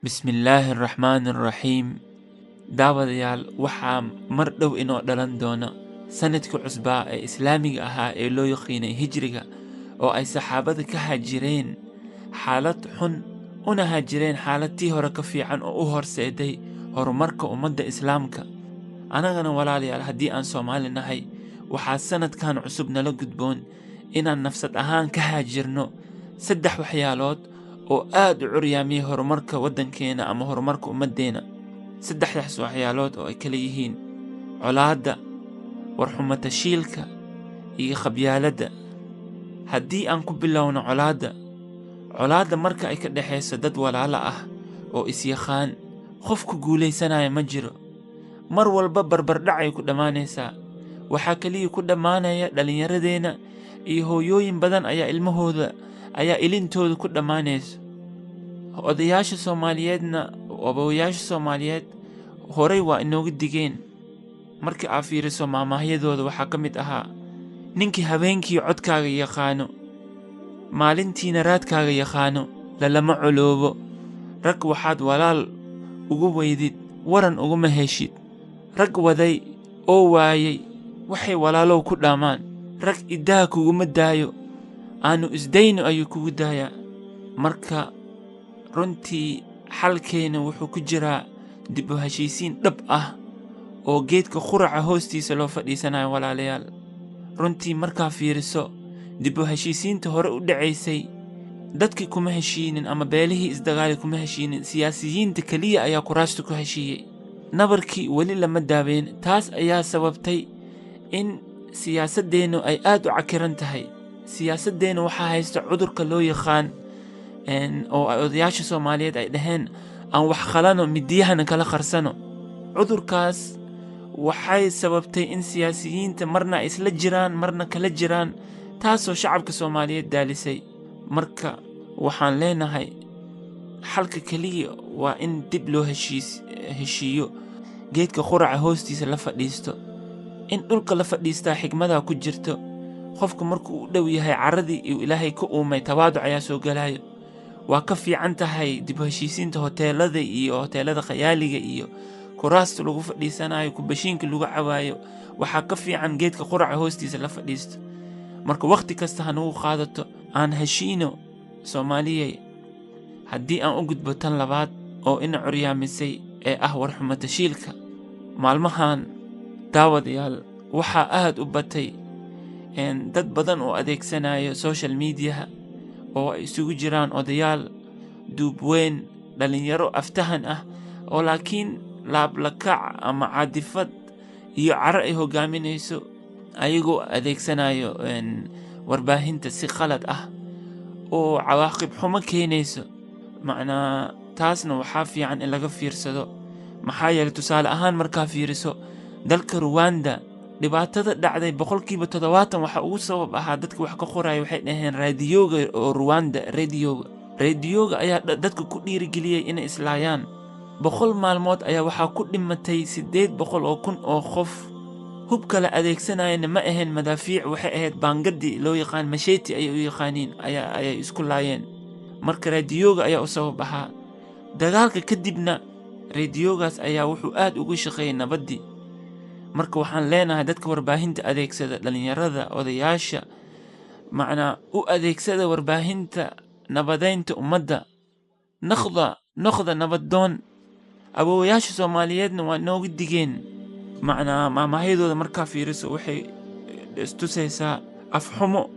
Bismillaahi araxmaani araxiim. Daawadayaal, waxaa mar dhow inoo dhalan doona sanadkii cusbaa ee islaamiga ahaa ee loo yaqiinay hijriga, oo ay saxaabada ka haajireen xaalad xun una haajireen xaalad tii hore ka fiican oo u horseeday horumarka ummadda islaamka. Annagana walaalayaal, haddii aan Soomaali nahay, waxaa sanadkan cusub nala gudboon inaan nafsad ahaan ka haajirno saddex waxyaalood oo aad u curyaamiyey horumarka waddankeena ama horumarka ummaddeena. Saddexdaas waxyaalood oo ay kala yihiin colaadda, warxumatashiilka iyo khabyaaladda. Haddii aan ku bilowno colaadda, colaadda marka ay ka dhexayso dad walaalo ah oo isyaqaan, qofku guulaysanaya ma jiro. Mar walba barbardhac ay ku dhammaanaysaa. Waxaa keliya ku dhammaanaya dhallinyaradeenna iyo hooyooyin badan ayaa ilmahooda ayaa ilintooda ku dhammaanayso. Odayaasha Soomaaliyeedna, abawayaasha Soomaaliyeed horay waa inooga digeen. Markii aa fiiriso maamaahyadooda, waxaa ka mid ahaa: ninkii habeenkii codkaaga yaqaano, maalintiina raadkaaga yaqaano, lalama coloobo. Rag waxaad walaal ugu weydid waran uguma heshid. Rag waday oo waayay waxay walaalow ku dhaamaan. Rag iddaa kuguma daayo, aanu isdayno ayuu kugu daayaa. Marka runtii xalkeena wuxuu ku jiraa dib u heshiisiin dhab ah oo geedka quraca hoostiisa loo fadhiisanayo. Walaalayaal, runtii markaa fiiriso dib u heshiisiinta hore u dhacaysay, dadkii kuma heshiinin ama beelihii isdagaali kuma heshiinin, siyaasiyiinta keliya ayaa kuraasta ku heshiiyey. Nabarkii weli lama daaweyn. Taas ayaa sababtay in siyaasaddeennu ay aad u cakiran tahay. Siyaasaddeennu waxaa haysta cudurka loo yaqaan oo ay odayaasha Soomaaliyeed ay dhaheen: aan wax khalano, midiyahana kala qarsano. Cudurkaas waxay sababtay in siyaasiyiinta marna ay isla jiraan, marna kala jiraan, taasoo shacabka Soomaaliyeed daalisay. Marka waxaan leenahay xalka keliya waa in dib loo heshiiyo, geedka quraca hoostiisa la fadhiisto. In dhulka la fadhiistaa xigmadaa ku jirto. Qofku markuu u dhow yahay carradii uu Ilaahay ka uumay, tawaaduc ayaa soo galayo. Waa ka fiican tahay dib u heshiisiinta hoteelada iyo hoteelada khayaaliga iyo kuraasta lagu fadhiisanayo, kubashiinka lagu cawaayo. Waxaa ka fiican geedka quraca hoostiisa la fadhiisto. Marka wakhti kasta ha nagu qaadato, aan heshiino, Soomaaliyey. Haddii aan u gudbo tan labaad oo ina curyaamisay ee ah warxumatashiilka, maalmahan daawadayaal waxaa aad u batay dad badan oo adeegsanayo social mediaha, oo ay isugu jiraan odayaal duubweyn, dhallinyaro aftahan ah, oo laakiin laablakac ama caadifad iyo caro ay hogaaminayso, ayagoo adeegsanayo warbaahinta si qalad ah oo cawaaqib xumo keenayso. Macnaa taasna waxaa fiican in laga fiirsado. Maxaa yeelay, tusaale ahaan, markaa fiiriso dalka Ruwanda, dhibaatada dhacday 70% waxaa ugu sabab ahaa dadka wax ka qoraya waxay dhaheen raadiyoga oo Ruwanda, radioga ayaa dadka ku dhiirigeliyey inay islaayaan. 100 maalmood ayaa waxaa ku dhimatay 800,000 oo qof. Hubka la adeegsanayana ma ahayn madaafiic, waxay ahayd baangadii loo yaqaan machete ayay u yaqaaniin ayaa ayay isku laayeen. Marka raadiyoga ayaa u sabab ahaa dagaalka. Kadibna raadiyogaas ayaa wuxuu aad ugu shaqeeyey nabaddii. Marka waxaan leenahay dadka warbaahinta adeegsada, dhallinyarada, odayaasha, macnaa u adeegsada warbaahinta nabadeynta ummadda. Noqda, noqda nabaddoon. Awoowayaasha Soomaaliyeedna waa nooga digeen. Macnaa maamaahyadooda markaa fiiriso, waxay istusaysaa afxumo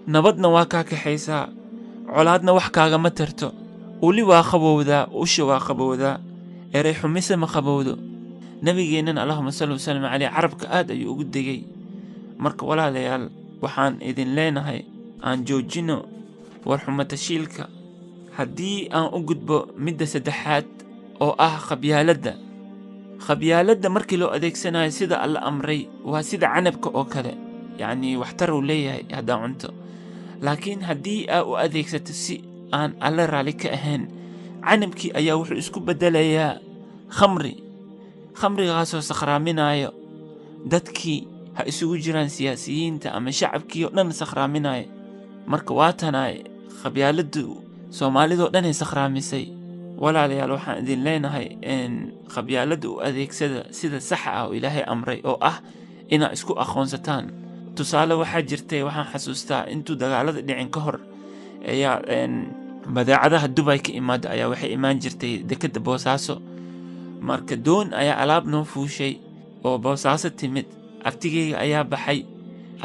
nabadna waa kaa kaxaysaa, colaadna wax kaagama tarto. Uli waa qabowdaa, usha waa qabowdaa, erey xumise ma qabowdo. Nabigeennana, allahuma salli wasalam caleyh, carabka aad ayuu ugu degay. Marka walaalayaal, waxaan idin leenahay aan joojino warxumatashiilka. Haddii aan u gudbo midda saddexaad oo ah khabyaaladda, khabyaaladda markii loo adeegsanayo sida Alla amray waa sida canabka oo kale, yacnii waxtar uu leeyahay haddaa cunto. Laakiin haddii aa u adeegsato si aan Alle raalli ka ahayn, canabkii ayaa wuxuu isku beddelayaa khamri, khamrigaasoo sakhraaminayo dadkii, ha isugu jiraan siyaasiyiinta ama shacabkii oo dhan sakhraaminaya. Marka waa tanaay khabyaaladdu soomaalidoo dhanay sakhraamisay. Walaalayaal, waxaan idin leenahay qabyaaladda u adeegsada sida saxa ah oo Ilaahay amray, oo ah inaad isku aqoonsataan. Tusaale, waxaa jirtay, waxaan xasuustaa intuu dagaalada dhicin ka hor ayaa badeecadaha Dubay ka imaada ayaa waxay imaan jirtay dekedda Boosaaso. Marka doon ayaa alaab noo fuushay oo Boosaaso timid. Abtigeyga ayaa baxay.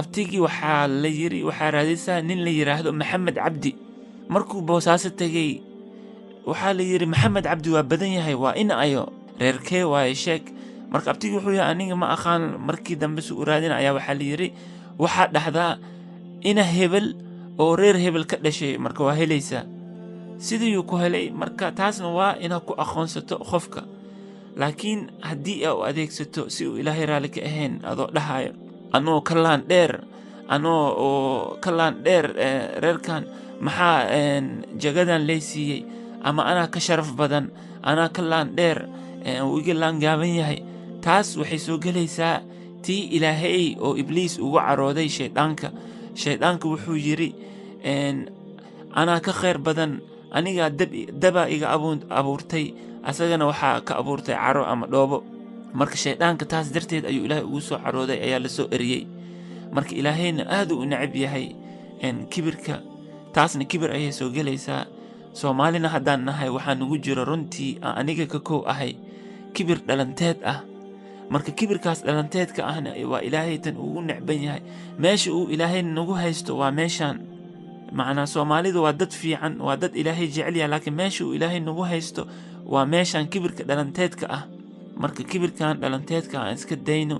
Abtigii waxaa la yiri, waxaa raadisaa nin la yiraahdo Maxamed Cabdi. Markuu Boosaaso tegey, waxaa la yiri, "Maxamed Cabdi waa badan yahay, waa ina ayo, reerkee waaye, sheeg." Marka abtigii wuxuu yahay, "Aniga ma aqaan." Markii dambe su u raadina ayaa waxaa la yiri, "Waxaa dhahdaa ina hebel oo reer hebel ka dhashay, marka waa helaysaa." Sidiiyuu ku helay. Marka taasna waa inaad ku aqoonsato qofka. Laakiin haddii aa u adeegsato si uu Ilaahay raalli ka ahayn, adoo dhahayo, "Anoo ka laan dheer, anoo oo ka laan dheer reerkan, maxaa jagadan lay siiyey?" ama "Anaa ka sharaf badan, anaa ka laan dheer, wuu iga laan gaaban yahay," taas waxay soo gelaysaa tii Ilaahay oo Ibliis ugu carooday shayddaanka. Shayddaanka wuxuu yidhi, "Anaa ka khayr badan, anigaa dabaa iga abuurtay, asagana waxaa ka abuurtay caro ama dhoobo." Marka shayddaanka taas darteed ayuu Ilaahay ugu soo carooday, ayaa lasoo eriyey. Marka Ilaahayna aad uu u necab yahay kibirka, taasna kibir ayay soo gelaysaa. Soomaalina haddaan nahay, waxaa nagu jiro runtii aan aniga ka kow ahay kibir dhalanteed ah. Marka kibirkaas dhalanteedka ahna waa Ilaahay tan ugu necban yahay. Meesha uu Ilaahay nagu haysto waa meeshaan. Macnaa, Soomaalidu waa dad fiican, waa dad Ilaahay jecel yahay, laakiin meesha uu Ilaahay nagu haysto waa meeshaan kibirka dhalanteedka ah. Marka kibirkan dhalanteedka aan iska dayno.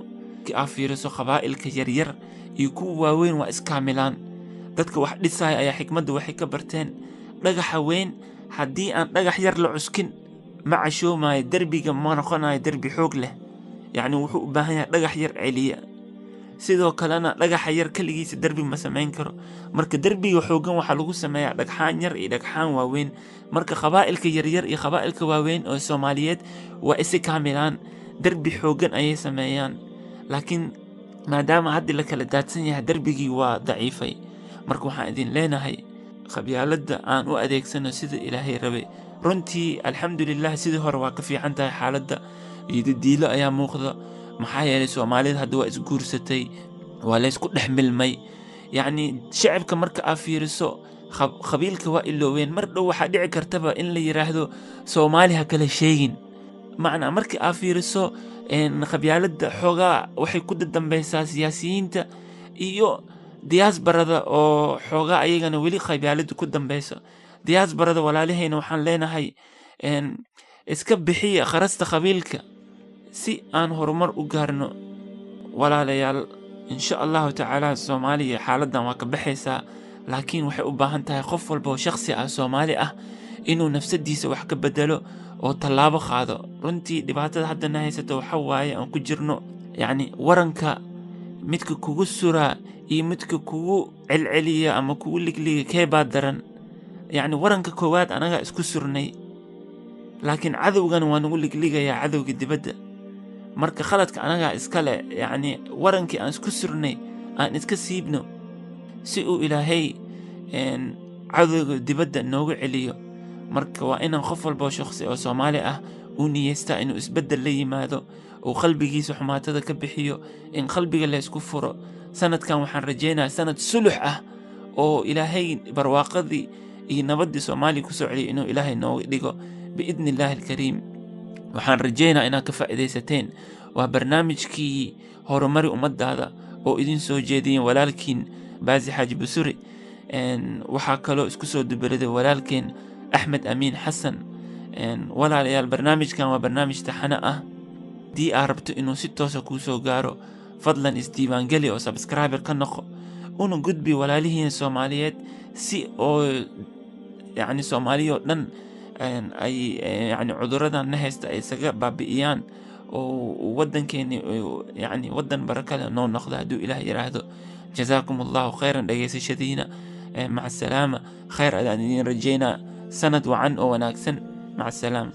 Aa fiiriso qabaa'ilka yaryar iyo kuwa waaweyn, waa iskaamilaan. Dadka wax dhisaya ayaa xikmadda waxay ka barteen, dhagaxa weyn haddii aan dhagax yar la cuskin, ma cashoomayo, derbiga ma noqonayo derbi xoog leh. Yacni wuxuu u baahan yahay dhagax yar celiya. Sidoo kalena dhagaxa yar keligiisa derbi ma samayn karo. Marka derbiga xooggan waxaa lagu sameeyaa dhagxaan yar iyo dhagxaan waaweyn. Marka qabaa'ilka yaryar iyo qabaa'ilka waaweyn oo Soomaaliyeed waa isi kaamilaan, derbi xooggan ayay sameeyaan. Laakiin maadaama haddii la kala daadsan yahay, derbigii waa daciifay. Marka waxaan idin leenahay, qabyaaladda aan u adeegsano sida Ilaahay rabay. Runtii, alxamdulilah, sidii hore waa ka fiican tahay xaaladda iyo diilo ayaa muuqda. Maxaa yeelay, Soomaalida hadda waa isguursatay, waa laysku dhex milmay. Yacni shacibka marka aa fiiriso, qabiilka waa ilooween. Mar dhow waxaa dhici kartaba in la yiraahdo, "Soomaali ha kala sheegin." Macnaa, markii aa fiiriso qabyaaladda xoogaa waxay ku dadambeysaa siyaasiyiinta iyo diasporada, oo xoogaa ayagana weli qabyaaladda ku dambeyso. Diasporada walaalahayna waxaan leenahay, iska bixiya kharasta qabiilka si aan horumar u gaarno. Walaalayaal, insha Allahu tacaala Soomaaliya xaaladdan waa ka baxaysaa, laakiin waxay u baahan tahay qof walba oo shakhsi ah, Soomaali ah, inuu nafsadiisa wax ka bedelo oo tallaabo qaado. Runtii dhibaatada haddana haysato waxa waaye aan ku jirno, yacni waranka midka kugu suraa iyo midka kugu celceliya ama kugu ligliga, kee baa daran? Yacni waranka koowaad anagaa isku surnay, laakiin cadowgana waa nagu ligligayaa, cadowga dibadda. Marka khaladka anagaa iskale. Yacni warankii aan isku surnay aan iska siibno si uu Ilaahay cadowga dibadda noogu celiyo. Marka waa inaan qof walba oo shakhsi oo Soomaali ah uu niyeystaa inuu isbeddel la yimaado, uu qalbigiisa xumaatada ka bixiyo, in qalbiga laysku furo. Sanadkan waxaan rajaynayaa sanad sulux ah oo Ilaahay barwaaqadii iyo nabaddii Soomaaliya kusoo celiyo inuu Ilaahay nooga dhigo, biidni Illaahi alkariim. Waxaan rajaynaa inaad ka faa'iidaysateen. Waa barnaamijkii Horumari Ummadaada oo idin soo jeediyeen walaalkiin Baasi Xaaji Busuri. Waxaa kaloo isku soo dubaraday walaalkeen Axmed Amiin Xasan. Walaalayaal, barnaamijkan waa barnaamij taxane ah. Haddii aad rabto inuu si toosa kuu soo gaaro, fadlan isdiiwaangeli oo subscriber ka noqo, una gudbi walaalihiina Soomaaliyeed, si oo yacni Soomaaliya oo dhan ay yacni cuduradan na haysta ay isaga baabi'iyaan, oo waddankeeni yacni waddan barakale noo noqdo, hadduu Ilaah yiraahdo. Jazaakum Allahu khayran dhegeysashadiina. Maca asalaama. Khayr adaan idiin rajaynaa, sanad wacan oo wanaagsan. Maca asalaama.